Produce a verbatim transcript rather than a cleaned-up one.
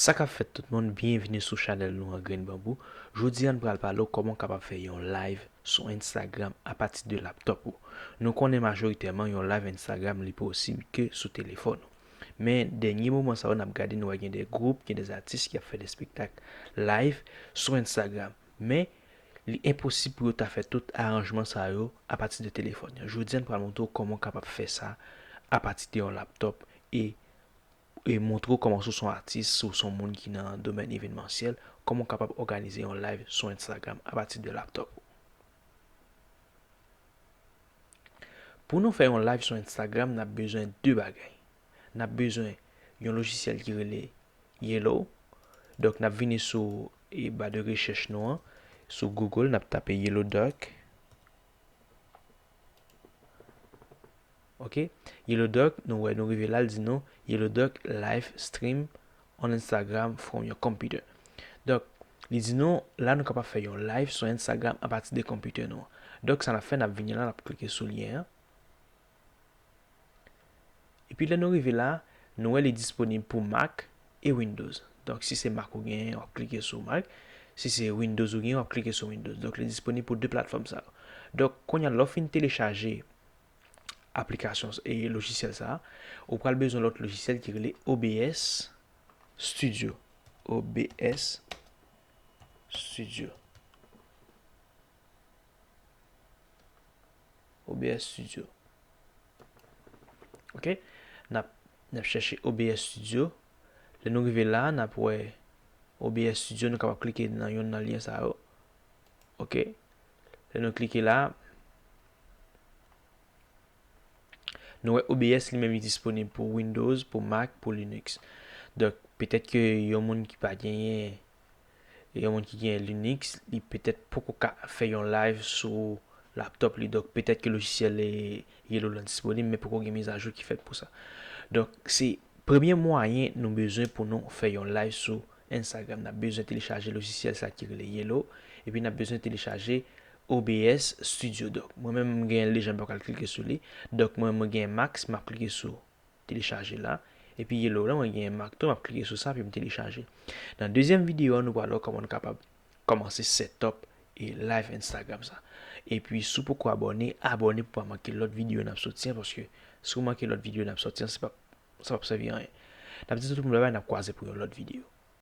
Sa k ap fèt tout moun, byenvini sou chanèl nou an Grenn Banbou. Jodi a n pral pale w kòman w kapab fè yon live sou Instagram apati de laptop ou. Nou konnen majoritèman yon live Instagram li posib ke sou telefòn ou. Men dènye moman sa yo n ap gade nou wè gen de gwoup, gen de atis ki ap fè de espektak live sou Instagram. Men li enposib pou yo ta fè tout aranjman sa yo apati de telefòn yo. Jodi a n pral montre w kòman w kapab fè sa apati de yon laptop e e montre w kòman si w se yon atis, si w se yon moun ki nan domèn evenmansyèl, kòman w kapab òganize yon live sou Instagram apati de laptop ou. Pou nou fè yon live sou Instagram, n ap bezwen de bagay. N ap bezwen yon lojisyèl ki rele Yellow. Donk, n ap vini sou e, ba de rechèch nou an, sou Google, n ap tape Yellow Duck. Ok, Yellow Duck, nou wè nou rive la, l di nou Yellow Duck live stream on Instagram from your computer. Donk, li di nou la nou kapab fè yon live sou Instagram apati de konpitè nou an. Donk, sa n ap fè, n ap vini la, n ap klike sou lyen an. Epi lè nou rive la, nou wè li disponib pou Mac e Windows. Donk, si se Mac ou genyen, w ap klike sou Mac. Si se Windows ou genyen, w ap klike sou Windows. Donk, li disponib pou de platfòm sa yo. Donk, kounye a, lè w fin telechaje aplikasyon e lojisyèl sa a, ou pral bezwen lòt lojisyèl ki rele O B S Studio. O B S Studio. O B S Studio. Ok? N ap, n ap chèche O B S Studio. Lè nou rive la, n ap wè O B S Studio, nou kapab klike nan yonn nan lyen sa yo. Ok? Lè nou klike la, nou wè O B S li menm li disponib pou Windows, pou Mac, pou Linux. Donk, petèt ke yon moun ki pa genyen, yon moun ki genyen Linux, li petèt poko ka fè yon live sou laptop li. Donk, petèt ke lojisyèl e, Yellow lan disponib, men poko gen mizajou ki fèt pou sa. Donk, se premye mwayen nou bezwen pou nou fè yon live sou Instagram. N ap bezwen telechaje lojisyèl sa ki rele Yellow, epi n ap bezwen telechaje O B S Studio. Donk, mwen menm, m genyen l deja, m pral klike sou li. Donk, mwen, mwen genyen Mac, m ap klike sou telechaje la. Epi Yellow la, mwen genyen Mac tou, m ap klike sou sa, epi m telechaje. Nan dezyèm videyo a, nou pral wè kòman nou kapab kòmanse set up e live Instagram sa. Epi, si w poko abòne, abòne pou pa manke lòt videyo n ap soti an, paske si w manke lòt videyo n ap soti an, se pa, sa p ap sèvi anyen. N ap di tout moun babay, n ap kwaze pou yon lòt videyo.